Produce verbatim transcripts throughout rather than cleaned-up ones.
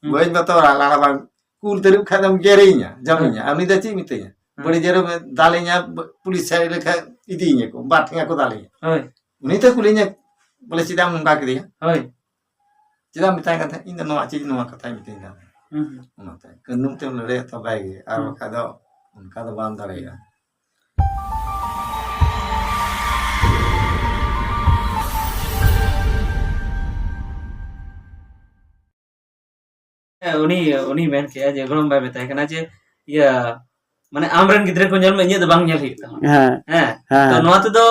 ᱦᱩᱸ᱾ ᱵᱟᱹᱧ ᱵᱚᱛᱚᱨᱟ, ᱞᱟᱲᱟ ᱵᱟᱝ᱾ ᱠᱩᱞ ᱛᱟᱹᱨᱩᱵ ᱠᱷᱟᱡ ᱫᱚᱢ ᱜᱮᱨᱤᱧᱟ, ᱡᱚᱢᱤᱧᱟ᱾ ᱦᱮᱸ᱾ ᱩᱱᱤ ᱫᱚ ᱪᱮᱫ ᱢᱤᱛᱟᱹᱧᱟ? ᱦᱮᱸ᱾ ᱵᱟᱹᱲᱤᱡ ᱡᱮᱨᱚᱢ ᱫᱟᱞᱤᱧᱟ, ᱵ-, ᱯᱩᱞᱤᱥ ᱥᱮᱫ ᱞᱮᱠᱷᱟᱡ ᱤᱫᱤᱭᱤᱧᱟ ᱠᱚ, ᱵᱟᱨ ᱴᱷᱮᱸᱜᱟ ᱠᱚ ᱫᱟᱞᱤᱧᱟ᱾ ᱦᱳᱭ᱾ ᱩᱱᱤ ᱛᱚ ᱠᱩᱞᱤᱧᱟ, ᱵᱚᱞᱮ, "ᱪᱮᱫᱟᱜ ᱮᱢ ᱱᱚᱝᱠᱟ ᱠᱮᱫᱮᱭᱟ?" ᱦᱳᱭ᱾ ᱪᱮᱫᱟᱜ ᱮᱢ ᱢᱮᱛᱟᱭ ᱠᱟᱱ ᱛᱟᱦᱮᱸᱫ? ᱤᱧ ᱫᱚ ᱱᱚᱣᱟ ᱪᱮᱫ, ᱱᱚᱣᱟ ᱠᱟᱛᱷᱟᱭ ᱢᱤᱛᱟᱹᱧ ᱠᱟᱱ ᱛᱟᱦᱮᱸᱫ᱾ ᱦᱩᱸ, ᱦᱩᱸ᱾ ᱚᱱᱟᱛᱮ ᱠᱟᱹᱱᱩᱱ ᱛᱮᱢ ᱞᱟᱹᱲᱦᱟᱹᱭᱟ ᱛᱚ ᱵᱷᱟᱜᱮ ᱜᱮ, ᱟᱨ ᱦᱩᱸ᱾ ᱵᱟᱠᱷᱟᱡ ᱫᱚ ᱚᱱᱠᱟ ᱫᱚ ᱵᱟᱢ ᱫᱟᱲᱮᱭᱟᱜᱼᱟ᱾ ᱦᱮᱸ, ᱩᱱᱤ, ᱩᱱᱤ ᱢᱮᱱ ᱠᱮᱜᱼᱟ ᱡᱮ ᱜᱚᱲᱚᱢ ᱵᱟᱭ ᱢᱮᱛᱟᱭ ᱠᱟᱱᱟ ᱡᱮ, ᱤᱭᱟᱹ, ᱢᱟᱱᱮ, "ᱟᱢᱨᱮᱱ ᱜᱤᱫᱽᱨᱟᱹ ᱠᱚ ᱧᱮᱞ ᱢᱮ, ᱤᱧᱟᱹᱜ ᱫᱚ ᱵᱟᱝ ᱧᱮᱞ ᱦᱩᱭᱩᱜ ᱛᱟᱢᱟ᱾" ᱦᱮᱸ᱾ ᱦᱮᱸ᱾ ᱦᱮᱸ᱾ ᱛᱚ, ᱱᱚᱣᱟ ᱛᱮᱫᱚ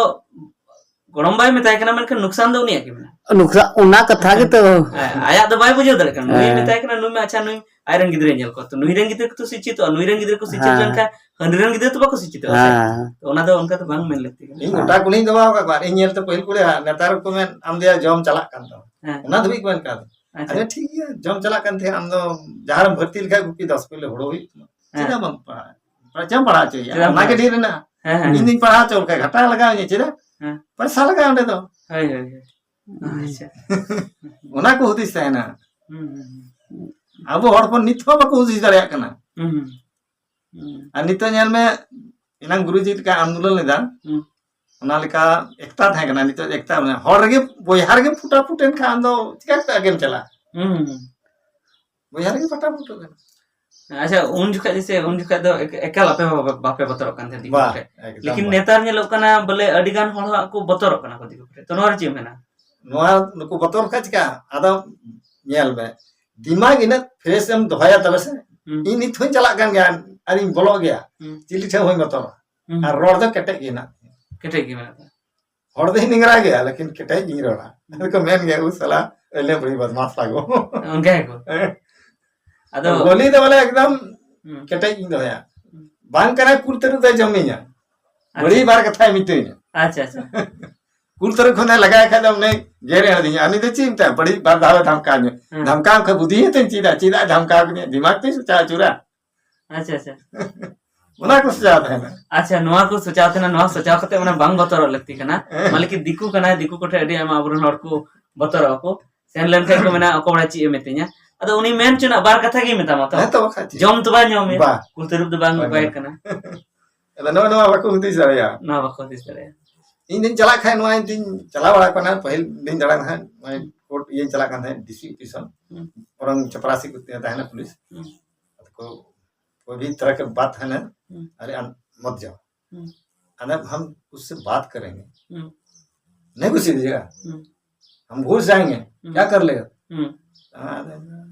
ᱜᱚᱲᱚᱢ ᱵᱟᱭ ᱢᱮᱛᱟᱭ ᱠᱟᱱᱟ, ᱢᱮᱱᱠᱷᱟᱱ ᱱᱩᱠᱥᱟᱱ ᱫᱚ ᱩᱱᱤᱭᱟᱜ ᱜᱮ ᱢᱮᱱᱟᱜᱼᱟ᱾ ᱱᱩᱠᱥᱟᱱ, ᱚᱱᱟ ᱠᱟᱛᱷᱟ ᱜᱮᱛᱚ᱾ ᱦᱮᱸ, ᱟᱭᱟᱜ ᱫᱚ ᱵᱟᱭ ᱵᱩᱡᱷᱟᱹᱣ ᱫᱟᱲᱮᱭᱟᱜ ᱠᱟᱱᱟ᱾ ᱱᱩᱭᱮ ᱦᱮᱸ᱾ ᱢᱮᱛᱟᱭ ᱠᱟᱱᱟ, "ᱱᱩᱭ ᱢᱟ, ᱟᱪᱪᱷᱟ, ᱱᱩᱭ ᱟᱡᱨᱮᱱ ᱜᱤᱫᱽᱨᱟᱹᱭ ᱧᱮᱞ ᱠᱚᱣᱟ, ᱛᱚ ᱱᱩᱭ ᱨᱮᱱ ᱜᱤᱫᱽᱨᱟᱹ ᱠᱚ ᱥᱤᱪᱪᱷᱤᱛᱚᱜᱼᱟ, ᱱᱩᱭ ᱨᱮᱱ ᱜᱤᱫᱽᱨᱟᱹ ᱠᱚ ᱥᱤᱪᱪᱷᱤᱛ ᱦᱮᱸ᱾ ᱞᱮᱱᱠᱷᱟᱱ ᱦᱟᱹᱱᱤ ᱨᱮᱱ ᱜᱤᱫᱽᱨᱟᱹ ᱛᱚ ᱵᱟᱠᱚ ᱥᱤᱪᱪᱷᱤᱛᱚᱜᱼᱟ ᱥᱮ?" ᱦᱮᱸ᱾ ᱛᱚ, ᱚᱱᱟ ᱫᱚ ᱚᱱᱠᱟ ᱫᱚ ᱵᱟᱝ ᱢᱮᱱ ᱞᱟᱹᱠᱛᱤ ᱠᱟᱱᱟ᱾ ᱤᱧ ᱜᱚᱴᱟ ᱠᱩᱞᱦᱤᱧ ᱫᱚᱦᱚ ᱟᱠᱟᱫ ᱠᱚᱣᱟ, ᱤᱧ ᱧᱮᱞᱛᱮ ᱯᱟᱹᱦᱤᱞ ᱠᱚ ᱞᱟᱹᱭᱟ, ᱱᱮᱛᱟᱨ ᱠᱚ ᱢᱮᱱ, "ᱟᱢ ᱫᱚᱭᱟ ᱡᱚᱢ ᱪᱟᱞᱟᱜ ᱠᱟᱱ ᱛᱟᱢᱟ᱾" ᱦᱮᱸ᱾ ᱚᱱᱟ ᱫᱷᱟᱹᱵᱤᱡ ᱠᱚ ᱢᱮᱱ ᱠᱟᱣᱫᱟ᱾ ᱟᱪᱪᱷᱟ᱾ ᱟᱪᱪᱷᱟ, ᱴᱷᱤᱠ ᱜᱮᱭᱟ, ᱡᱚᱢ ᱪᱟᱞᱟᱜ ᱠᱟᱱ ᱛᱟᱦᱮᱸᱫ, ᱟᱢ ᱫᱚ ᱡᱟᱦᱟᱸ ᱨᱮᱢ ᱵᱷᱚᱨᱛᱤ ᱞᱮᱠᱷᱟᱡ ᱜᱩᱯᱤ ᱫᱚᱥ ᱠᱤᱞᱳ ᱦᱩᱲᱩ ᱦᱩᱭᱩᱜ ᱛᱟᱢᱟ᱾ ᱦᱮᱸ᱾ ᱪᱮᱫᱟᱜ ᱵᱟᱢ ᱯᱟᱲᱦᱟᱜᱼᱟ? ᱪᱮᱫᱟᱜ ᱮᱢ ᱚᱱᱟ ᱜᱮ ᱯᱟᱲᱦᱟᱜᱼᱟ? ᱰᱷᱮᱨ ᱮᱱᱟ᱾ ᱦᱮᱸ, ᱦᱮᱸ, ᱤᱧ ᱦᱮᱸ᱾ ᱫᱩᱧ ᱯᱟᱲᱦᱟᱣ ᱦᱚᱪᱚ ᱞᱮᱠᱷᱟᱡ ᱜᱷᱟᱴᱟ ᱞᱟᱜᱟᱣ ᱤᱧᱟᱹ, ᱪᱮᱫᱟᱜ? ᱦᱮᱸ᱾ ᱯᱚᱭᱥᱟ ᱞᱟᱜᱟᱜᱼᱟ ᱚᱸᱰᱮ ᱫᱚ᱾ ᱦᱳᱭ, ᱦᱳᱭ, ᱦᱳᱭ᱾ ᱟᱪᱪᱷᱟ᱾ ᱚᱱᱟ ᱠᱚ ᱦᱩᱫᱤᱥ ᱛᱟᱦᱮᱱᱟ᱾ ᱦᱩᱸ, ᱦᱩᱸ, ᱦᱩᱸ᱾ ᱟᱵᱚ ᱦᱚᱲ ᱦᱚᱯᱚᱱ ᱱᱤᱛ ᱦᱚᱸ ᱵᱟᱠᱚ ᱦᱩᱫᱤᱥ ᱫᱟᱲᱮᱭᱟᱜ ᱠᱟᱱᱟ᱾ ᱦᱩᱸ, ᱦᱩᱸ, ᱦᱩᱸ᱾ ᱟᱨ ᱱᱤᱛᱚᱜ ᱧᱮᱞ ᱢᱮ, ᱮᱱᱟᱝ ᱜᱩᱨᱩᱡᱤ ᱞᱮᱠᱟ ᱟᱱᱫᱳᱞᱚᱱ ᱞᱮᱫᱟ, ᱦᱩᱸ᱾ ᱚᱱᱟ ᱞᱮᱠᱟ ᱮᱠᱛᱟ ᱛᱟᱦᱮᱸ ᱠᱟᱱᱟ, ᱱᱤᱛᱚᱜ ᱮᱠᱛᱟ ᱢᱟᱱᱮ ᱦᱚᱲ ᱨᱮᱜᱮ, ᱵᱚᱭᱦᱟ ᱨᱮᱜᱮ ᱯᱷᱩᱴᱟ ᱯᱷᱩᱴ ᱮᱱ ᱠᱷᱟᱱ ᱟᱢ ᱫᱚ ᱪᱤᱠᱟ ᱠᱟᱛᱮ ᱟᱜᱮᱢ ᱪᱟᱞᱟᱜᱼᱟ? ᱦᱩᱸ, ᱦᱩᱸ᱾ ᱵᱚᱭᱦᱟ ᱨᱮᱜᱮ ᱯᱷᱟᱴᱟ ᱯᱷᱩᱴᱟᱹᱜ ᱠᱟᱱᱟ᱾ ᱟᱪᱪᱷᱟ, ᱩᱱ ᱡᱚᱠᱷᱟᱡ ᱡᱮᱥᱮ, ᱩᱱ ᱡᱚᱠᱷᱟᱡ ᱫᱚ ᱮᱠ-, ᱮᱠᱟᱞ ᱟᱯᱮ ᱦᱚᱸ ᱵᱟᱯᱮ ᱵᱚᱛᱚᱨᱚᱜ ᱠᱟᱱ ᱛᱟᱦᱮᱸᱫ ᱫᱤᱠᱩ ᱵᱟ, ᱠᱚᱴᱷᱮᱡ᱾ ᱮᱠᱫᱚᱢ ᱞᱮᱠᱤᱱ ᱵᱟ᱾ ᱱᱮᱛᱟᱨ ᱧᱮᱞᱚᱜ ᱠᱟᱱᱟ ᱵᱚᱞᱮ ᱟᱹᱰᱤ ᱜᱟᱱ ᱦᱚᱲ ᱦᱚᱸ ᱠᱚ ᱵᱚᱛᱚᱨᱚᱜ ᱠᱟᱱᱟ ᱠᱚ ᱫᱤᱠᱩ ᱠᱚᱴᱷᱮᱡ᱾ ᱛᱚ ᱱᱚᱣᱟ ᱨᱮ ᱪᱮᱫ ᱮᱢ ᱢᱮᱱᱟ? ᱱᱚᱣᱟ ᱱᱩᱠᱩ ᱵᱚᱛᱚᱨ ᱞᱮᱠᱷᱟᱡ ᱪᱤᱠᱟ? ᱟᱫᱚ ᱧᱮᱞ ᱢᱮ, ᱫᱤᱢᱟᱜᱽ ᱤᱱᱟᱹᱜ fresh ᱮᱢ ᱫᱚᱦᱚᱭᱟ ᱛᱚᱵᱮ ᱥᱮ᱾ ᱦᱩᱸ᱾ ᱤᱧ ᱱᱤᱛ ᱦᱚᱸᱧ ᱪᱟᱞᱟᱜ ᱠᱟᱱ ᱜᱮᱭᱟ, ᱟᱨᱤᱧ ᱵᱚᱞᱚᱜ ᱜᱮᱭᱟ᱾ ᱦᱩᱸ᱾ ᱪᱤᱞᱤ ᱴᱷᱮᱱ ᱦᱚᱸᱧ ᱵᱚᱛᱚᱨᱟ᱾ ᱦᱩᱸ᱾ ᱟᱨ ᱨᱚᱲ ᱫᱚ ᱠᱮᱴᱮᱡ ᱜᱮ ᱦᱮᱱᱟᱜ ᱛᱤᱧᱟ᱾ ᱠᱮᱴᱮᱡ ᱜᱮ ᱢᱮᱱᱟᱜ ᱛᱟᱢᱟ᱾ ᱦᱚᱲ ᱫᱚᱧ ᱱᱤᱝᱨᱟ ᱜᱮᱭᱟ, ᱞᱮᱠᱤᱱ ᱠᱮᱴᱮᱡ ᱜᱤᱧ ᱨᱚᱲᱟ᱾ ᱦᱩᱸ᱾ ᱟᱫᱚ ᱠᱚ ᱢᱮᱱ ᱜᱮᱭᱟ, "ᱩ ᱥᱟᱞᱟ, ᱟᱹᱞᱮ ᱵᱩᱲᱦᱤ ᱵᱚᱫᱢᱟᱥ ᱞᱟᱜᱚ᱾" ᱚᱱᱠᱟ ᱜᱮᱠᱚ᱾ ᱦᱮᱸ᱾ ᱟᱫᱚ ᱵᱚᱞᱤ ᱫᱚ ᱵᱚᱞᱮ ᱮᱠᱫᱚᱢ ᱦᱩᱸ᱾ ᱠᱮᱴᱮᱡ ᱜᱤᱧ ᱫᱚᱦᱚᱭᱟ᱾ ᱦᱩᱸ᱾ ᱵᱟᱝ ᱠᱟᱱᱟ ᱠᱩᱞ ᱛᱟᱹᱨᱩᱵ ᱫᱚᱭ ᱡᱚᱢᱤᱧᱟ᱾ ᱟᱪᱪᱷᱟ᱾ ᱵᱟᱹᱲᱤ ᱵᱟᱨ ᱠᱟᱛᱷᱟᱭ ᱢᱤᱛᱟᱹᱧᱟ᱾ ᱟᱪᱪᱷᱟ, ᱟᱪᱪᱷᱟ᱾ ᱠᱩᱞ ᱛᱟᱹᱨᱩᱵ ᱠᱷᱚᱱᱮ ᱞᱟᱜᱟᱭ ᱠᱷᱟᱡ ᱫᱚ ᱩᱱᱤ ᱜᱮᱨ ᱮᱲᱮᱧᱟ᱾ ᱩᱱᱤ ᱫᱚ ᱪᱮᱫ ᱮᱢ ᱢᱮᱛᱟᱭᱟ? ᱵᱟᱹᱲᱤ ᱵᱟᱨ ᱫᱷᱟᱣ ᱮ ᱫᱷᱟᱢᱠᱟᱣ ᱤᱧᱟ᱾ ᱦᱮᱸ᱾ ᱫᱷᱟᱢᱠᱟᱣ ᱠᱷᱟᱡ ᱵᱩᱫᱷᱤ ᱦᱚᱸ ᱛᱤᱧ ᱪᱮᱫᱟ, ᱪᱮᱫᱟᱜ ᱮ ᱫᱷᱟᱢᱠᱟᱣ ᱠᱤᱧᱟ? ᱫᱤᱢᱟᱜᱽ ᱛᱤᱧ ᱥᱚᱪᱟᱣ ᱟᱹᱪᱩᱨᱟ᱾ ᱟᱪᱪᱷᱟ, ᱟᱪᱪᱷᱟ᱾ ᱚᱱᱟ ᱠᱚ ᱥᱚᱪᱟᱣ ᱛᱟᱦᱮᱱᱟ᱾ ᱟᱪᱪᱷᱟ, ᱱᱚᱣᱟ ᱠᱚ ᱥᱚᱪᱟᱣ ᱛᱟᱦᱮᱱᱟ, ᱱᱚᱣᱟ ᱥᱚᱪᱟᱣ ᱠᱟᱛᱮ ᱢᱟᱱᱮ ᱵᱟᱝ ᱵᱚᱛᱚᱨᱚᱜ ᱞᱟᱹᱠᱛᱤ ᱠᱟᱱᱟ᱾ ᱦᱮᱸ᱾ ᱢᱟᱱᱮ ᱠᱤ ᱫᱤᱠᱩ ᱠᱟᱱᱟᱭ, ᱫᱤᱠᱩ ᱠᱚᱴᱷᱮᱱ ᱟᱹᱰᱤ ᱟᱭᱢᱟ ᱟᱵᱚᱨᱮᱱ ᱦᱚᱲ ᱠᱚ ᱵᱚᱛᱚᱨᱚᱜᱼᱟ ᱠᱚ᱾ ᱥᱮᱱ ᱞᱮᱱᱠᱷᱟᱡ ᱠᱚ ᱢᱮᱱᱟ, "ᱚᱠᱚᱭ ᱵᱟᱲᱟᱭ ᱪᱮᱫ ᱮ ᱢᱤᱛᱟᱹᱧᱟ?" ᱟᱫᱚ ᱩᱱᱤ ᱢᱮᱱ ᱦᱚᱪᱚ ᱨᱮᱱᱟᱜ ᱵᱟᱨ ᱠᱟᱛᱷᱟ ᱜᱮᱭ ᱢᱮᱛᱟᱢᱟ ᱛᱚ᱾ ᱦᱮᱸ ᱛᱚ, ᱵᱟᱠᱷᱟᱡ ᱪᱮᱫ? ᱡᱚᱢ ᱛᱚ ᱵᱟᱭ ᱧᱟᱢᱮᱭᱟ᱾ ᱵᱟ᱾ ᱠᱩᱞ ᱛᱟᱹᱨᱩᱵ ᱫᱚ ᱵᱟᱝ ᱵᱟᱝ ᱩᱯᱟᱭᱚᱜ ᱠᱟᱱᱟ᱾ ᱟᱫᱚ ᱱᱚᱜᱼᱚ ᱱᱚᱣᱟ ᱵᱟᱠᱚ ᱦᱩᱫᱤᱥ ᱫᱟᱲᱮᱭᱟᱜᱼᱟ᱾ ᱱᱚᱣᱟ ᱵᱟᱠᱚ ᱦᱩᱫᱤᱥ ᱫᱟᱲᱮᱭᱟᱜᱼᱟ᱾ ᱤᱧ ᱫᱩᱧ ᱪᱟᱞᱟᱜ ᱠᱷᱟᱡ ᱱᱚᱣᱟ ᱤᱧ ᱫᱩᱧ ᱪᱟᱞᱟᱣ ᱵᱟᱲᱟ ᱠᱟᱱᱟ, ᱯᱟᱹᱦᱤᱞ ᱫᱩᱧ ᱫᱟᱬᱟᱱ ᱛᱟᱦᱮᱸᱫ, ᱱᱚᱜᱼᱚᱭ ᱦᱩᱸ᱾ ᱠᱳᱨᱴ ᱤᱭᱟᱹᱧ ᱪᱟᱞᱟᱜ ᱠᱟᱱ ᱛᱟᱦᱮᱸᱫ, ᱰᱤ ᱥᱤ ᱚᱯᱷᱤᱥ ᱦᱚᱸ᱾ ᱦᱩᱸ᱾ ᱵᱚᱨᱚᱝ ᱪᱚᱯᱨᱟᱥᱤ ᱠᱚ ᱛᱟᱦᱮᱱᱟ ᱯᱩᱞᱤᱥ᱾ ᱦᱩᱸ᱾ ᱟᱫᱚ ᱠᱚ, ᱠᱚᱵᱷᱤ ᱛᱚᱨᱟ ᱠᱮ ᱵᱟᱛ ᱦᱮ ᱱᱟ, ᱦᱩᱸ᱾ ᱟᱨᱮ ᱟᱢ ᱢᱚᱛ ᱡᱟᱣ᱾ ᱦᱩᱸ᱾ ᱟᱫᱚ ᱦᱟᱢ ᱩᱥᱥᱮ ᱵᱟᱛ ᱠᱟᱨᱮᱸᱜᱮ᱾ ᱦᱩᱸ᱾ ᱱᱮᱜᱳᱥᱤᱭᱮᱴ ᱦᱩᱭᱩᱜᱼᱟ᱾ ᱦᱩᱸ᱾ ᱦᱟᱢ ᱜᱷᱩᱥ ᱡᱟᱭᱮᱸᱜᱮ, ᱦᱩᱸ᱾ ᱠᱭᱟ ᱠᱟᱨ ᱞᱮᱜᱟ? ᱦᱩᱸ᱾ ᱟᱫᱚ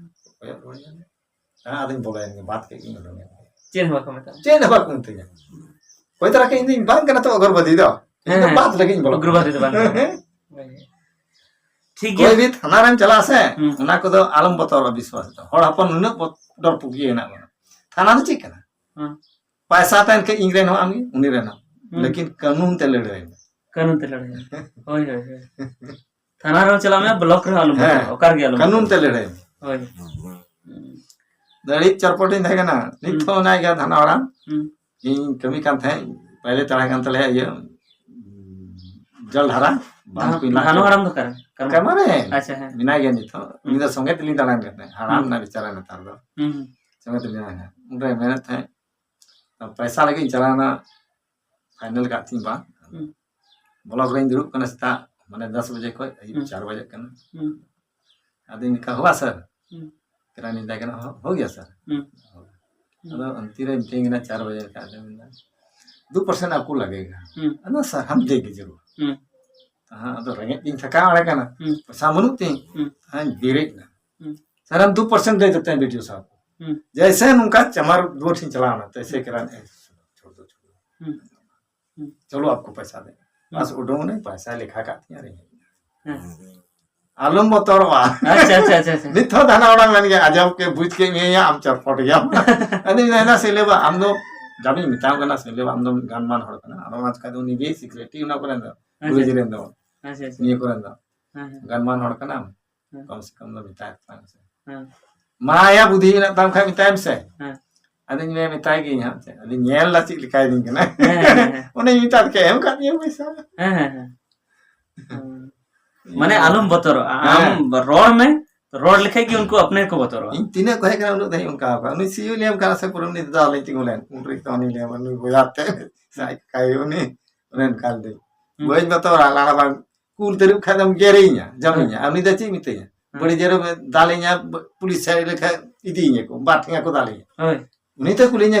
ᱠᱚᱭᱚᱜ ᱨᱩᱣᱟᱹᱲ ᱮᱱᱟ᱾ ᱦᱮᱸ, ᱟᱫᱚᱧ ᱵᱚᱞᱚᱭᱮᱱ ᱜᱮ, ᱵᱟᱫ ᱠᱮᱫ ᱜᱤᱧ ᱩᱰᱩᱝ ᱮᱱ ᱜᱮ᱾ ᱪᱮᱫ ᱦᱚᱸ ᱵᱟᱠᱚ ᱢᱮᱛᱟᱜᱼᱟ᱾ ᱪᱮᱫ ᱦᱚᱸ ᱵᱟᱠᱚ ᱢᱤᱛᱟᱹᱧᱟ᱾ ᱚᱠᱚᱭ ᱛᱟᱨᱟ ᱠᱮ ᱤᱧ ᱫᱚᱧ ᱵᱟᱝ ᱠᱟᱱᱟ ᱛᱚ ᱩᱜᱨᱚᱵᱟᱫᱤ ᱫᱚ᱾ ᱤᱧ ᱫᱚ ᱦᱮᱸ, ᱵᱟᱫ ᱞᱟᱹᱜᱤᱫ ᱤᱧ ᱵᱚᱞᱚ ᱩᱜᱨᱚᱵᱟᱫᱤ ᱫᱚ ᱵᱟᱝ ᱠᱟᱱᱟ᱾ ᱦᱮᱸ᱾ ᱴᱷᱤᱠ ᱜᱮᱭᱟ᱾ ᱠᱚᱭ ᱵᱤ ᱛᱷᱟᱱᱟ ᱨᱮᱢ ᱪᱟᱞᱟᱜᱼᱟ ᱥᱮ, ᱦᱩᱸ᱾ ᱚᱱᱟ ᱠᱚᱫᱚ ᱟᱞᱚᱢ ᱵᱚᱛᱚᱨᱚᱜᱼᱟ ᱵᱤᱥᱣᱟᱥ ᱫᱚ᱾ ᱦᱚᱲ ᱦᱚᱯᱚᱱ ᱱᱩᱱᱟᱹᱜ ᱵᱚᱛ-, ᱰᱚᱨ ᱯᱩᱜᱤ ᱦᱮᱱᱟᱜ ᱵᱚᱱᱟ᱾ ᱛᱷᱟᱱᱟ ᱫᱚ ᱪᱮᱫ ᱠᱟᱱᱟ? ᱦᱩᱸ᱾ ᱯᱟᱭᱥᱟ ᱛᱟᱦᱮᱱ ᱠᱷᱟᱡ ᱤᱧ ᱨᱮᱱ ᱦᱚᱸ ᱟᱢ ᱜᱮ, ᱩᱱᱤ ᱨᱮᱱ ᱦᱚᱸ᱾ ᱦᱩᱸ᱾ ᱞᱮᱠᱤᱱ ᱠᱟᱹᱱᱩᱱ ᱛᱮ ᱞᱟᱹᱲᱦᱟᱹᱭ ᱢᱮ᱾ ᱠᱟᱹᱱᱩᱱ ᱛᱮ ᱞᱟᱹᱲᱦᱟᱹᱭ ᱢᱮ᱾ ᱦᱳᱭ, ᱦᱳᱭ, ᱦᱳᱭ᱾ ᱛᱷᱟᱱᱟ ᱨᱮᱦᱚᱸ ᱪᱟᱞᱟᱜ ᱢᱮ, ᱵᱞᱚᱠ ᱨᱮᱦᱚᱸ ᱟᱞᱚᱢ ᱦᱮᱸ, ᱵᱚᱞᱚᱜᱼᱟ, ᱚᱠᱟ ᱨᱮᱜᱮ ᱟᱞᱚᱢ ᱠᱟᱹᱱᱩᱱ ᱵᱚᱞᱚᱜᱼᱟ᱾ ᱛᱮ ᱞᱟᱹᱲᱦᱟᱹᱭ ᱢᱮ᱾ ᱦᱳᱭ᱾ ᱦᱩᱸ᱾ ᱟᱹᱰᱤ ᱪᱚᱨᱯᱚᱴᱤᱧ ᱛᱟᱦᱮᱸ ᱠᱟᱱᱟ᱾ ᱱᱤᱛ ᱦᱩᱸ᱾ ᱦᱚᱸ ᱚᱱᱟ ᱜᱮ ᱫᱷᱟᱱᱟ ᱚᱲᱟᱜ᱾ ᱦᱩᱸ᱾ ᱤᱧ ᱠᱟᱹᱢᱤ ᱠᱟᱱ ᱛᱟᱦᱮᱸᱫ, ᱯᱟᱭᱞᱮ ᱛᱟᱦᱮᱸ ᱠᱟᱱ ᱛᱟᱞᱮᱭᱟ ᱤᱭᱟᱹ, ᱡᱚᱞ ᱫᱷᱟᱨᱟ, ᱵᱟᱸᱫᱷ ᱫᱷᱟᱱ-, ᱠᱚ ᱞᱟᱜ ᱫᱷᱟᱱᱚ ᱠᱮᱫ᱾ ᱦᱟᱲᱟᱢ ᱫᱚ ᱚᱠᱟᱨᱮ? ᱠᱟᱨᱢᱟ᱾ ᱠᱟᱨᱢᱟ ᱨᱮ᱾ ᱟᱪᱪᱷᱟ, ᱦᱮᱸ᱾ ᱢᱮᱱᱟᱭ ᱜᱮᱭᱟ ᱱᱤᱛ ᱦᱚᱸ᱾ ᱩᱱᱤ ᱦᱩᱸ᱾ ᱫᱚ ᱥᱚᱸᱜᱮ ᱛᱮᱞᱤᱧ ᱫᱟᱬᱟᱱ ᱠᱟᱱ ᱛᱟᱦᱮᱸᱫ᱾ ᱦᱟᱲᱟᱢ ᱦᱩᱸ᱾ ᱱᱟᱭ ᱵᱮᱪᱟᱨᱟ ᱱᱮᱛᱟᱨ ᱫᱚ᱾ ᱦᱩᱸ, ᱦᱩᱸ᱾ ᱥᱚᱸᱜᱮ ᱛᱮᱞᱤᱧ ᱫᱟᱬᱟᱱ ᱠᱟᱱᱟ᱾ ᱩᱱᱨᱮ ᱢᱮᱱᱮᱫ ᱛᱟᱦᱮᱸᱫ, ᱯᱚᱭᱥᱟ ᱞᱟᱹᱜᱤᱫ ᱤᱧ ᱪᱟᱞᱟᱣᱱᱟ, ᱯᱷᱟᱭᱱᱮᱞ ᱠᱟᱜ ᱛᱤᱧ ᱵᱟᱝ᱾ ᱦᱩᱸ᱾ ᱵᱞᱚᱠ ᱨᱮᱧ ᱫᱩᱲᱩᱵ ᱠᱟᱱᱟ ᱥᱮᱛᱟᱜ, ᱢᱟᱱᱮ, ᱫᱚᱥ ᱵᱟᱡᱮ ᱠᱷᱚᱡ ᱟᱹᱭᱩᱵ ᱦᱩᱸ᱾ ᱪᱟᱨ ᱵᱟᱡᱮ ᱠᱟᱱᱟ᱾ ᱦᱩᱸ᱾ ᱟᱫᱚᱧ ᱢᱮᱛᱟ ᱠᱚᱣᱟ, "ᱦᱩᱣᱟ ᱥᱟᱨ?" ᱦᱩᱸ᱾ ᱠᱮᱨᱟᱱᱤ ᱢᱮᱛᱟᱭ ᱠᱟᱱᱟ, "ᱦᱳ, ᱦᱳ ᱜᱮᱭᱟ ᱥᱟᱨ?" ᱦᱩᱸ᱾ ᱟᱫᱚ ᱚᱱᱛᱤ ᱨᱮ ᱢᱤᱛᱟᱹᱧ ᱠᱟᱱᱟ, ᱪᱟᱨ ᱵᱟᱡᱮ ᱞᱮᱠᱟ, ᱟᱫᱚ ᱢᱮᱱᱫᱟ, "ᱫᱩ ᱯᱟᱨᱥᱮᱱᱴ ᱟᱯᱠᱳ ᱞᱟᱜᱮᱜᱟ᱾ ᱦᱩᱸ᱾ ᱟᱫᱚ ᱥᱟᱨ, ᱦᱟᱢ ᱫᱮᱜᱮ ᱡᱟᱨᱩᱨ᱾ ᱦᱩᱸ᱾ ᱦᱮᱸ, ᱟᱫᱚ ᱨᱮᱸᱜᱮᱡ ᱛᱤᱧ ᱛᱷᱟᱠᱟᱣ ᱟᱲᱮ ᱠᱟᱱᱟ, ᱦᱩᱸ᱾ ᱯᱚᱭᱥᱟ ᱵᱟᱹᱱᱩᱜ ᱛᱤᱧ, ᱦᱩᱸ᱾ ᱦᱮᱸ, ᱵᱮᱨᱮᱫ ᱮᱱᱟ᱾ ᱦᱩᱸ᱾ ᱥᱟᱨ, ᱦᱟᱢ ᱫᱩ ᱯᱟᱨᱥᱮᱱᱴ ᱫᱮ ᱫᱮᱛᱮ ᱦᱮᱸ ᱵᱤ ᱰᱤ ᱳ ᱥᱟᱦᱟᱵ ᱠᱳ᱾ ᱦᱩᱸ᱾ ᱡᱮᱭᱥᱮ ᱱᱚᱝᱠᱟ ᱪᱟᱢᱟᱨ ᱫᱩᱣᱟᱹᱨ ᱴᱷᱮᱱ ᱪᱟᱞᱟᱣ ᱮᱱᱟ, ᱛᱮᱭᱥᱮ ᱦᱩᱸ᱾ ᱠᱮᱨᱟᱱ, ᱮ, ᱪᱷᱳᱲ ᱫᱚ, ᱪᱷᱳᱲ ᱫᱚ᱾ ᱦᱩᱸ᱾ ᱦᱩᱸ᱾ ᱪᱚᱞᱚ, ᱟᱯᱠᱳ ᱯᱚᱭᱥᱟ ᱫᱮ᱾ ᱦᱩᱸ᱾ ᱵᱟᱥ, ᱩᱰᱩᱝ ᱮᱱᱟᱹᱧ, ᱯᱚᱭᱥᱟᱭ ᱞᱮᱠᱷᱟ ᱠᱟᱜ ᱛᱤᱧᱟ ᱟᱨ ᱤᱧ ᱦᱮᱡ ᱮᱱᱟ᱾ ᱦᱮᱸ᱾ ᱟᱞᱚᱢ ᱵᱚᱛᱚᱨᱚᱜᱼᱟ᱾ ᱟᱪᱪᱷᱟ, ᱟᱪᱪᱷᱟ, ᱟᱪᱪᱷᱟ, ᱟᱪᱪᱷᱟ᱾ ᱱᱤᱛ ᱦᱚᱸ ᱫᱷᱟᱱᱟ ᱚᱲᱟᱜ ᱢᱮᱱ ᱜᱮᱭᱟ, "ᱟᱡᱚᱵ ᱠᱮ ᱵᱩᱡᱽ ᱠᱮᱫ ᱢᱮᱭᱟ, ᱟᱢ ᱪᱚᱴᱯᱚᱴ ᱜᱮᱭᱟᱢ᱾" ᱟᱫᱚᱧ ᱢᱮᱱᱟ, "ᱥᱮ ᱞᱟᱹᱭ ᱵᱟ, ᱟᱢ ᱫᱚ ᱡᱟᱢᱤᱧ ᱢᱮᱛᱟᱢ ᱠᱟᱱᱟ, ᱥᱮ ᱞᱟᱹᱭ ᱵᱟ, ᱟᱢ ᱫᱚ ᱜᱟᱱᱢᱟᱱ ᱦᱚᱲ ᱠᱟᱱᱟ, ᱟᱫᱚ ᱚᱱᱟ ᱪᱤᱠᱟᱹ ᱫᱚ ᱩᱱᱤ ᱜᱮ ᱥᱤᱠᱨᱮᱴᱟᱨᱤ ᱚᱱᱟ ᱠᱚᱨᱮ ᱫᱚ, ᱟᱪᱪᱷᱟ᱾ ᱠᱚᱞᱮᱡᱽ ᱨᱮᱱ ᱫᱚ, ᱟᱪᱪᱷᱟ, ᱟᱪᱪᱷᱟ᱾ ᱱᱤᱭᱟᱹ ᱠᱚᱨᱮ ᱫᱚ ᱦᱮᱸ, ᱦᱮᱸ᱾ ᱜᱟᱱᱢᱟᱱ ᱦᱚᱲ ᱠᱟᱱᱟᱢ, ᱦᱮᱸ᱾ ᱠᱚᱢ ᱥᱮ ᱠᱚᱢ ᱫᱚ ᱢᱮᱛᱟᱭ ᱛᱟᱞᱟᱝ ᱢᱮᱥᱮ᱾ ᱦᱮᱸ᱾ ᱢᱟᱭᱟ ᱵᱩᱫᱷᱤ ᱢᱮᱱᱟᱜ ᱛᱟᱢ ᱠᱷᱟᱡ ᱢᱮᱛᱟᱭ ᱢᱮᱥᱮ᱾" ᱦᱮᱸ᱾ ᱟᱫᱚᱧ ᱢᱮ-, ᱢᱮᱛᱟᱭ ᱜᱤᱭᱟᱹᱧ ᱦᱟᱸᱜ, ᱟᱫᱚᱧ ᱧᱮᱞ ᱫᱟ ᱪᱮᱫ ᱞᱮᱠᱟᱭ ᱫᱤᱧ ᱠᱟᱱᱟ᱾ ᱦᱮᱸ, ᱦᱮᱸ, ᱦᱮᱸ᱾ ᱚᱱᱮᱧ ᱢᱮᱛᱟᱫ ᱯᱮᱭᱟ, ᱮᱢ ᱠᱟᱫ ᱛᱤᱧᱟᱹ ᱯᱚᱭᱥᱟ᱾ ᱦᱮᱸ, ᱦᱮᱸ, ᱦᱮᱸ᱾ ᱦᱩᱸ᱾ ᱢᱟᱱᱮ ᱟᱞᱚᱢ ᱵᱚᱛᱚᱨᱚᱜᱼᱟ, ᱟᱢ ᱦᱮᱸ᱾ ᱨᱚᱲ ᱢᱮ, ᱛᱚ ᱨᱚᱲ ᱞᱮᱠᱷᱟᱡ ᱜᱮ ᱩᱱᱠᱩ ᱟᱯᱱᱮ ᱠᱚ ᱵᱚᱛᱚᱨᱚᱜᱼᱟ᱾ ᱤᱧ ᱛᱤᱱᱟᱹᱜ ᱠᱚ ᱦᱮᱡ ᱠᱟᱱᱟ, ᱩᱱᱟᱹᱜ ᱫᱷᱟᱹᱵᱤᱡ ᱚᱱᱠᱟ ᱟᱠᱟᱫ᱾ ᱩᱱᱤ ᱥᱤᱭᱳ ᱞᱟᱹᱭᱟᱢ ᱠᱟᱱᱟ ᱥᱮ, ᱯᱩᱨᱟᱹ ᱩᱱᱤ ᱫᱟᱫᱟ ᱞᱤᱧ ᱛᱤᱸᱜᱩ ᱞᱮᱱ, ᱩᱱ ᱨᱮᱜᱮ ᱛᱚ ᱩᱱᱤ ᱞᱟᱹᱭᱟᱢ, ᱩᱱᱤ ᱵᱚᱭᱦᱟ ᱛᱮ ᱥᱟᱭ ᱠᱟᱭ ᱩᱱᱤ, ᱚᱱᱮ ᱚᱱᱠᱟ ᱞᱟᱹᱭ᱾ ᱦᱩᱸ᱾ ᱵᱟᱹᱧ ᱵᱚᱛᱚᱨᱟ, ᱞᱟᱲᱟ ᱵᱟᱝ᱾ ᱠᱩᱞ ᱛᱟᱹᱨᱩᱵ ᱠᱷᱟᱡ ᱫᱚᱢ ᱜᱮᱨᱮᱧᱟ, ᱡᱚᱢᱤᱧᱟ᱾ ᱦᱮᱸ᱾ ᱟᱨ ᱩᱱᱤ ᱫᱚ ᱪᱮᱫ ᱢᱤᱛᱟᱹᱧᱟ? ᱦᱮᱸ᱾ ᱵᱟᱹᱲᱤᱡ ᱡᱮᱨᱚ ᱫᱟᱞᱤᱧᱟ, ᱵ-, ᱯᱩᱞᱤᱥ ᱥᱟᱭᱤᱰ ᱞᱮᱠᱷᱟᱡ ᱤᱫᱤᱭᱤᱧᱟ ᱠᱚ, ᱵᱟᱨ ᱴᱷᱮᱸᱜᱟ ᱠᱚ ᱫᱟᱞᱤᱧᱟ᱾ ᱦᱳᱭ᱾ ᱩᱱᱤ ᱛᱚ ᱠᱩᱞᱤᱧᱟ,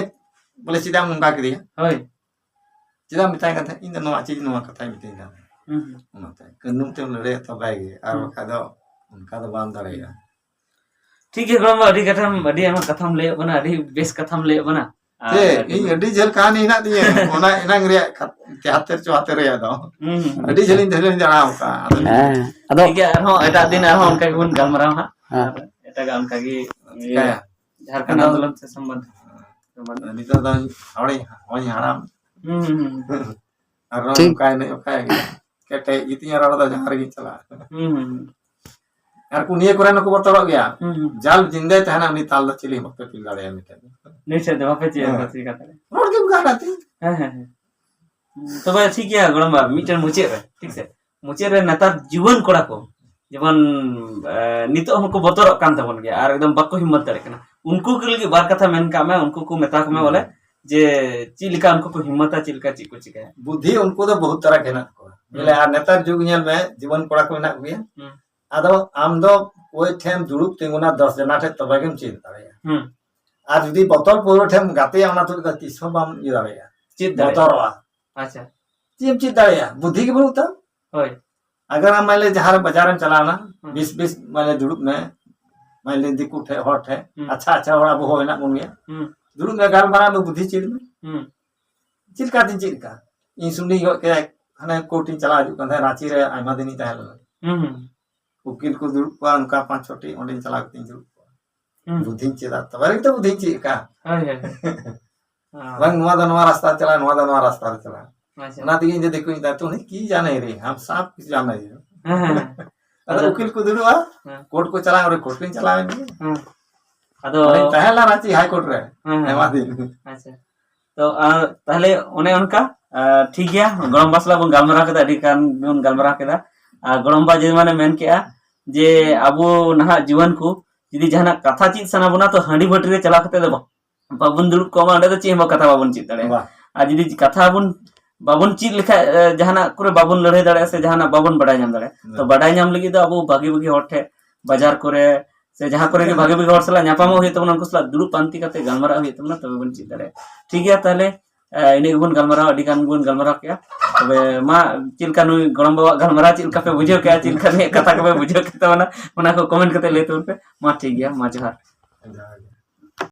ᱵᱚᱞᱮ, "ᱪᱮᱫᱟᱜ ᱮᱢ ᱱᱚᱝᱠᱟ ᱠᱮᱫᱮᱭᱟ?" ᱦᱳᱭ᱾ ᱪᱮᱫᱟᱜ ᱮᱢ ᱢᱮᱛᱟᱭ ᱠᱟᱱ ᱛᱟᱦᱮᱸᱫ? ᱤᱧ ᱫᱚ ᱱᱚᱣᱟ ᱪᱮᱫ, ᱱᱚᱣᱟ ᱠᱟᱛᱷᱟᱭ ᱢᱤᱛᱟᱹᱧ ᱠᱟᱱ ᱛᱟᱦᱮᱸᱫ᱾ ᱦᱩᱸ, ᱦᱩᱸ᱾ ᱚᱱᱟᱛᱮ ᱠᱟᱹᱱᱩᱱ ᱛᱮᱢ ᱞᱟᱹᱲᱦᱟᱹᱭᱟ ᱛᱚᱵᱮ ᱜᱮ, ᱟᱨ ᱦᱩᱸ᱾ ᱵᱟᱠᱷᱟᱡ ᱫᱚ ᱚᱱᱠᱟ ᱫᱚ ᱵᱟᱢ ᱫᱟᱲᱮᱭᱟᱜᱼᱟ᱾ ᱴᱷᱤᱠ ᱜᱮᱭᱟ ᱜᱚᱲᱚᱢ ᱵᱟ, ᱟᱹᱰᱤ ᱠᱟᱛᱷᱟᱢ, ᱟᱹᱰᱤ ᱟᱭᱢᱟ ᱠᱟᱛᱷᱟᱢ ᱞᱟᱹᱭᱟᱜ ᱠᱟᱱᱟ, ᱟᱹᱰᱤ ᱵᱮᱥ ᱠᱟᱛᱷᱟᱢ ᱞᱟᱹᱭᱟᱜ ᱠᱟᱱᱟ᱾ ᱟᱨ ᱪᱮᱫ, ᱟᱹᱰᱤ ᱤᱧ ᱢᱚᱡᱽ᱾ ᱟᱹᱰᱤ ᱡᱷᱟᱹᱞ ᱠᱟᱹᱦᱱᱤ ᱦᱮᱱᱟᱜ ᱛᱤᱧᱟᱹ, ᱚᱱᱟ ᱮᱱᱟᱝ ᱨᱮᱭᱟᱜ ᱠᱟᱛ-, ᱛᱮᱦᱟᱛᱮᱨ ᱪᱚᱦᱟᱛᱮᱨ ᱨᱮᱭᱟᱜ ᱫᱚ᱾ ᱦᱩᱸ, ᱦᱩᱸ, ᱦᱩᱸ᱾ ᱟᱹᱰᱤ ᱡᱷᱟᱹᱞᱤᱧ ᱫᱷᱟᱹᱨᱤᱧ ᱫᱟᱬᱟ ᱟᱠᱟᱫᱼᱟ᱾ ᱟᱫᱚ ᱦᱮᱸ, ᱟᱫᱚ ᱴᱷᱤᱠ ᱜᱮᱭᱟ, ᱟᱨᱦᱚᱸ ᱮᱴᱟᱜ ᱫᱤᱱ ᱟᱨᱦᱚᱸ ᱚᱱᱠᱟ ᱜᱮᱵᱚᱱ ᱜᱟᱞᱢᱟᱨᱟᱣᱟ ᱦᱟᱸᱜ᱾ ᱦᱮᱸ᱾ ᱟᱨ ᱮᱴᱟᱜᱟᱜ ᱚᱱᱠᱟ ᱜᱮ ᱤᱭᱟᱹ ᱪᱤᱠᱟᱹᱭᱟ? ᱡᱷᱟᱲᱠᱷᱚᱸᱰ ᱟᱫᱚ ᱟᱱᱫᱳᱞᱚᱱ ᱥᱮ ᱥᱚᱢᱵᱚᱱᱫᱷ᱾ ᱱᱤᱛᱚᱜ ᱫᱚ ᱦᱚᱲᱤᱧ, ᱦᱚᱲᱤᱧ ᱦᱟᱲᱟᱢ᱾ ᱦᱩᱸ, ᱦᱩᱸ, ᱦᱩᱸ᱾ ᱟᱨ ᱴᱷᱤᱠ᱾ ᱱᱚᱝᱠᱟ ᱮᱱᱮᱡ ᱚᱠᱟᱭ ᱜᱮ᱾ ᱠᱮᱴᱮᱡ ᱜᱮᱛᱤᱧᱟ ᱨᱚᱲ ᱫᱚ ᱡᱟᱦᱟᱸ ᱨᱮᱜᱮᱧ ᱪᱟᱞᱟᱜ᱾ ᱦᱩᱸ, ᱦᱩᱸ, ᱦᱩᱸ᱾ ᱟᱨ ᱠᱚ ᱱᱤᱭᱟᱹ ᱠᱚᱨᱮᱱ ᱦᱚᱸᱠᱚ ᱵᱚᱛᱚᱨᱚᱜ ᱜᱮᱭᱟ᱾ ᱦᱩᱸ, ᱦᱩᱸ᱾ ᱡᱟᱞ ᱡᱤᱱᱫᱟᱹᱭ ᱛᱟᱦᱮᱱᱟ ᱩᱱᱤ ᱛᱟᱞ ᱫᱚ ᱪᱤᱞᱤ ᱦᱚᱸ ᱵᱟᱯᱮ ᱯᱤᱞ ᱫᱟᱲᱮᱭᱟᱭᱟ ᱩᱱᱤ ᱴᱷᱮᱱ ᱫᱚ᱾ ᱱᱩᱭ ᱴᱷᱮᱱ ᱫᱚ ᱵᱟᱯᱮ ᱪᱮᱫ ᱦᱮᱸ᱾ ᱠᱟᱛᱷᱟ ᱠᱟᱱᱟ᱾ ᱨᱚᱲ ᱜᱮᱢ ᱜᱟᱱᱟ ᱛᱤᱧ᱾ ᱦᱮᱸ, ᱦᱮᱸ, ᱦᱮᱸ᱾ ᱛᱚᱵᱮ ᱴᱷᱤᱠ ᱜᱮᱭᱟ ᱜᱚᱲᱚᱢ ᱵᱟ, ᱢᱤᱫᱴᱮᱱ ᱢᱩᱪᱟᱹᱫ ᱨᱮ, ᱴᱷᱤᱠ ᱥᱮ? ᱢᱩᱪᱟᱹᱫ ᱨᱮ ᱱᱮᱛᱟᱨ ᱡᱩᱣᱟᱹᱱ ᱠᱚᱲᱟ ᱠᱚ ᱡᱮᱢᱚᱱ, ᱮ, ᱱᱤᱛᱚᱜ ᱦᱚᱸᱠᱚ ᱵᱚᱛᱚᱨᱚᱜ ᱠᱟᱱ ᱛᱟᱵᱚᱱ ᱜᱮᱭᱟ ᱟᱨ ᱮᱠᱫᱚᱢ ᱵᱟᱠᱚ ᱦᱤᱢᱢᱚᱛ ᱫᱟᱲᱮᱭᱟᱜ ᱠᱟᱱᱟ, ᱩᱱᱠᱩ ᱠᱚ ᱞᱟᱹᱜᱤᱫ ᱵᱟᱨ ᱠᱟᱛᱷᱟ ᱢᱮᱱ ᱠᱟᱜ ᱢᱮ, ᱩᱱᱠᱩ ᱠᱚ ᱢᱮᱛᱟ ᱠᱚ ᱢᱮ ᱦᱩᱸ᱾ ᱵᱚᱞᱮ ᱡᱮ ᱪᱮᱫ ᱞᱮᱠᱟ ᱩᱱᱠᱩ ᱠᱚ ᱦᱤᱢᱢᱚᱛᱟ, ᱪᱮᱫ ᱞᱮᱠᱟ ᱪᱮᱫ ᱠᱚ ᱪᱤᱠᱟᱹᱭᱟ᱾ ᱵᱩᱫᱽᱫᱷᱤ ᱩᱱᱠᱩ ᱫᱚ ᱵᱚᱦᱩᱛ ᱛᱟᱨᱟ ᱜᱮ ᱦᱮᱱᱟᱜ ᱛᱟᱠᱚᱣᱟ᱾ ᱦᱩᱸ᱾ ᱧᱮᱞᱮ, ᱟᱨ ᱱᱮᱛᱟᱨ ᱡᱩᱜᱽ ᱧᱮᱞ ᱢᱮ, ᱡᱩᱣᱟᱹᱱ ᱠᱚᱲᱟ ᱠᱚ ᱢᱮᱱᱟᱜ ᱠᱚᱜᱮᱭᱟ᱾ ᱦᱩᱸ᱾ ᱟᱫᱚ ᱟᱢ ᱫᱚ ᱚᱠᱚᱭ ᱴᱷᱮᱱ ᱫᱩᱲᱩᱵ ᱛᱤᱸᱜᱩᱱᱟ, ᱫᱚᱥ ᱡᱚᱱᱟ ᱴᱷᱮᱱ, ᱛᱚᱵᱮ ᱜᱮᱢ ᱪᱮᱫ ᱫᱟᱲᱮᱭᱟᱜᱼᱟ᱾ ᱦᱩᱸ᱾ ᱟᱨ ᱡᱩᱫᱤ ᱵᱚᱛᱚᱨ ᱯᱟᱹᱣᱨᱟᱹ ᱴᱷᱮᱱ ᱜᱟᱛᱮᱜᱼᱟ, ᱚᱱᱟ ᱛᱩᱞᱩᱡ ᱫᱚ ᱛᱤᱥ ᱦᱚᱸ ᱵᱟᱢ ᱤᱭᱟᱹ ᱫᱟᱲᱮᱭᱟᱜᱼᱟ᱾ ᱪᱮᱫ ᱫᱟᱲᱮᱭᱟᱜᱼᱟ᱾ ᱵᱚᱛᱚᱨᱚᱜᱼᱟ᱾ ᱟᱪᱪᱷᱟ᱾ ᱪᱮᱫ ᱮᱢ ᱪᱮᱫ ᱫᱟᱲᱮᱭᱟᱜᱼᱟ? ᱵᱩᱫᱽᱫᱷᱤ ᱜᱮ ᱵᱟᱹᱱᱩᱜ ᱛᱟᱢ᱾ ᱦᱳᱭ᱾ ᱟᱜᱟᱨ ᱟᱢ ᱢᱟᱱ ᱞᱮ ᱡᱟᱦᱟᱸ ᱨᱮ ᱵᱟᱡᱟᱨ ᱨᱮᱢ ᱪᱟᱞᱟᱣᱱᱟ, ᱦᱩᱸ᱾ ᱵᱤᱥ ᱵᱤᱥ ᱢᱟᱱᱮ ᱫᱩᱲᱩᱵ ᱢᱮ, ᱢᱟᱱ ᱞᱮ ᱫᱤᱠᱩ ᱴᱷᱮᱡ, ᱦᱚᱲ ᱴᱷᱮᱡ, ᱦᱩᱸ᱾ ᱟᱪᱪᱷᱟ ᱟᱪᱪᱷᱟ ᱦᱚᱲ ᱟᱵᱚ ᱦᱚᱸ ᱦᱮᱱᱟᱜ ᱵᱚᱱ ᱜᱮᱭᱟ᱾ ᱦᱩᱸ᱾ ᱫᱩᱲᱩᱵ ᱢᱮ, ᱜᱟᱞᱢᱟᱨᱟᱣ ᱢᱮ, ᱵᱩᱫᱽᱫᱷᱤ ᱪᱮᱫ ᱢᱮ᱾ ᱦᱩᱸ᱾ ᱪᱮᱫ ᱞᱮᱠᱟ ᱛᱤᱧ ᱪᱮᱫ ᱞᱮᱠᱟ? ᱤᱧ ᱥᱩᱱᱰᱤᱧ ᱜᱚᱜ ᱠᱮᱫᱟ, ᱦᱟᱱᱮ ᱠᱳᱨᱴ ᱤᱧ ᱪᱟᱞᱟᱣ ᱦᱤᱡᱩᱜ ᱠᱟᱱ ᱛᱟᱦᱮᱸᱫ, ᱨᱟᱸᱪᱤ ᱨᱮ ᱟᱭᱢᱟ ᱫᱤᱱᱤᱧ ᱛᱟᱦᱮᱸ ᱞᱮᱱᱟ᱾ ᱦᱩᱸ, ᱦᱩᱸ᱾ ᱩᱠᱤᱞ ᱠᱚ ᱫᱩᱲᱩᱵ ᱠᱚᱜᱼᱟ, ᱚᱱᱠᱟ ᱯᱟᱸᱪ ᱪᱷᱚᱴᱤ, ᱚᱸᱰᱮᱧ ᱪᱟᱞᱟᱣ ᱠᱟᱛᱮᱧ ᱫᱩᱲᱩᱵ ᱠᱚᱜᱼᱟ᱾ ᱦᱩᱸ᱾ ᱵᱩᱫᱽᱫᱷᱤᱧ ᱪᱮᱫᱟ, ᱛᱚᱵᱮ ᱜᱮᱛᱚ ᱵᱩᱫᱽᱫᱷᱤᱧ ᱪᱮᱫ ᱟᱠᱟᱫ᱾ ᱦᱳᱭ, ᱦᱳᱭ᱾ ᱦᱮᱸ᱾ ᱵᱟᱝ, ᱱᱚᱣᱟ ᱫᱚ ᱱᱚᱣᱟ ᱨᱟᱥᱛᱟ ᱨᱮ ᱪᱟᱞᱟᱜᱼᱟ, ᱱᱚᱣᱟ ᱫᱚ ᱱᱚᱣᱟ ᱨᱟᱥᱛᱟ ᱨᱮ ᱪᱟᱞᱟᱜᱼᱟ᱾ ᱟᱪᱪᱷᱟ᱾ ᱚᱱᱟ ᱛᱮᱜᱮ ᱤᱧ ᱫᱚ ᱫᱤᱠᱩᱧ ᱢᱮᱛᱟᱭ, "ᱛᱩᱢ ᱠᱤ ᱡᱟᱱᱮ ᱨᱮ, ᱦᱟᱢ ᱥᱟᱵ ᱠᱩᱪ ᱡᱟᱱᱮ ᱨᱮ ᱦᱮᱸ, ᱦᱮᱸ, ᱦᱮᱸ᱾ ᱟᱫᱚ ᱟᱫᱚ ᱩᱠᱤᱞ ᱠᱚ ᱫᱩᱲᱩᱵᱼᱟ, ᱦᱮᱸ᱾ ᱠᱳᱨᱴ ᱠᱚ ᱪᱟᱞᱟᱜᱼᱟ, ᱚᱸᱰᱮ ᱠᱳᱨᱴ ᱨᱤᱧ ᱪᱟᱞᱟᱣ ᱮᱱ ᱜᱮ᱾ ᱦᱮᱸ᱾ ᱟᱫᱚ ᱚᱸᱰᱮᱧ ᱛᱟᱦᱮᱸ ᱞᱮᱱᱟ ᱨᱟᱸᱪᱤ ᱦᱟᱭ ᱠᱳᱨᱴ ᱨᱮ, ᱦᱮᱸ, ᱦᱮᱸ᱾ ᱟᱭᱢᱟ ᱫᱤᱱ᱾ ᱟᱪᱪᱷᱟ᱾ ᱛᱚ, ᱟᱨ ᱛᱟᱦᱞᱮ ᱚᱱᱮ ᱚᱱᱠᱟ, ᱟᱨ ᱴᱷᱤᱠ ᱜᱮᱭᱟ, ᱜᱚᱲᱚᱢ ᱵᱟ ᱥᱟᱞᱟᱜ ᱵᱚᱱ ᱜᱟᱞᱢᱟᱨᱟᱣ ᱠᱮᱫᱟ, ᱟᱹᱰᱤ ᱜᱟᱱ ᱵᱚᱱ ᱜᱟᱞᱢᱟᱨᱟᱣ ᱠᱮᱫᱟ᱾ ᱟᱨ ᱜᱚᱲᱚᱢ ᱵᱟ ᱡᱮ ᱢᱟᱱᱮ ᱢᱮᱱ ᱠᱮᱜᱼᱟ, ᱡᱮ ᱟᱵᱚ ᱱᱟᱦᱟᱜ ᱡᱩᱣᱟᱹᱱ ᱠᱚ ᱡᱩᱫᱤ ᱡᱟᱦᱟᱱᱟᱜ ᱠᱟᱛᱷᱟ ᱪᱮᱫ ᱥᱟᱱᱟ ᱵᱚᱱᱟ, ᱛᱚ ᱦᱟᱺᱰᱤ ᱵᱷᱟᱹᱴᱤ ᱨᱮ ᱪᱟᱞᱟᱣ ᱠᱟᱛᱮ ᱫᱚ ᱵᱟ-, ᱵᱟᱵᱚᱱ ᱫᱩᱲᱩᱵ ᱠᱚᱜ ᱢᱟ, ᱚᱸᱰᱮ ᱫᱚ ᱪᱮᱫ ᱦᱚᱸ ᱠᱟᱛᱷᱟ ᱵᱟᱵᱚᱱ ᱪᱮᱫ ᱫᱟᱲᱮᱭᱟᱜᱼᱟ᱾ ᱟᱨ ᱡᱩᱫᱤ ᱠᱟᱛᱷᱟ ᱵᱚᱱ ᱵᱟᱵᱚᱱ ᱪᱮᱫ ᱞᱮᱠᱷᱟᱡ, ᱮ, ᱡᱟᱦᱟᱱᱟᱜ ᱠᱚᱨᱮ ᱵᱟᱵᱚᱱ ᱞᱟᱹᱲᱦᱟᱹᱭ ᱫᱟᱲᱮᱭᱟᱜᱼᱟ ᱥᱮ ᱡᱟᱦᱟᱱᱟᱜ ᱵᱟᱵᱚᱱ ᱵᱟᱰᱟᱭ ᱧᱟᱢ ᱫᱟᱲᱮᱭᱟᱜᱼᱟ᱾ ᱛᱚ ᱵᱟᱰᱟᱭ ᱧᱟᱢ ᱞᱟᱹᱜᱤᱫ ᱫᱚ ᱟᱵᱚ ᱵᱷᱟᱜᱤ ᱵᱷᱟᱜᱤ ᱦᱚᱲ ᱴᱷᱮᱱ, ᱵᱟᱡᱟᱨ ᱠᱚᱨᱮ ᱥᱮ ᱡᱟᱦᱟᱸ ᱠᱚᱨᱮ ᱜᱮ ᱵᱷᱟᱜᱤ ᱵᱷᱟᱜᱤ ᱦᱚᱲ ᱥᱟᱞᱟᱜ ᱧᱟᱯᱟᱢᱚᱜ ᱦᱩᱭᱩᱜ ᱛᱟᱵᱚᱱᱟ, ᱩᱱᱠᱩ ᱥᱟᱞᱟᱜ ᱫᱩᱲᱩᱵ ᱯᱟᱱᱛᱮ ᱠᱟᱛᱮ ᱜᱟᱞᱢᱟᱨᱟᱜ ᱦᱩᱭᱩᱜ ᱛᱟᱵᱚᱱᱟ, ᱛᱚᱵᱮ ᱵᱚᱱ ᱪᱮᱫ ᱫᱟᱲᱮᱭᱟᱜᱼᱟ᱾ ᱴᱷᱤᱠ ᱜᱮᱭᱟ, ᱛᱟᱦᱚᱞᱮ, ᱮ, ᱤᱱᱟᱹ ᱜᱮᱵᱚᱱ ᱜᱟᱞᱢᱟᱨᱟᱣᱟ, ᱟᱹᱰᱤ ᱜᱟᱱ ᱵᱚᱱ ᱜᱟᱞᱢᱟᱨᱟᱣ ᱠᱮᱜᱼᱟ᱾ ᱛᱚᱵᱮ ᱢᱟ, ᱪᱮᱫ ᱞᱮᱠᱟ ᱱᱩᱭ ᱜᱚᱲᱚᱢ ᱵᱟᱵᱟᱣᱟᱜ ᱜᱟᱞᱢᱟᱨᱟᱣ ᱪᱮᱫ ᱞᱮᱠᱟ ᱯᱮ ᱵᱩᱡᱷᱟᱹᱣ ᱠᱮᱜᱼᱟ, ᱪᱮᱫ ᱞᱮᱠᱟ ᱱᱩᱭᱟᱜ ᱠᱟᱛᱷᱟ ᱠᱚᱯᱮ ᱵᱩᱡᱷᱟᱹᱣ ᱠᱮᱫ ᱛᱟᱵᱚᱱᱟ, ᱚᱱᱟ ᱠᱚ comment ᱠᱟᱛᱮ ᱞᱟᱹᱭ ᱛᱟᱵᱚᱱ ᱯᱮ᱾ ᱢᱟ ᱴᱷᱤᱠ ᱜᱮᱭᱟ, ᱢᱟ ᱡᱚᱦᱟᱨ᱾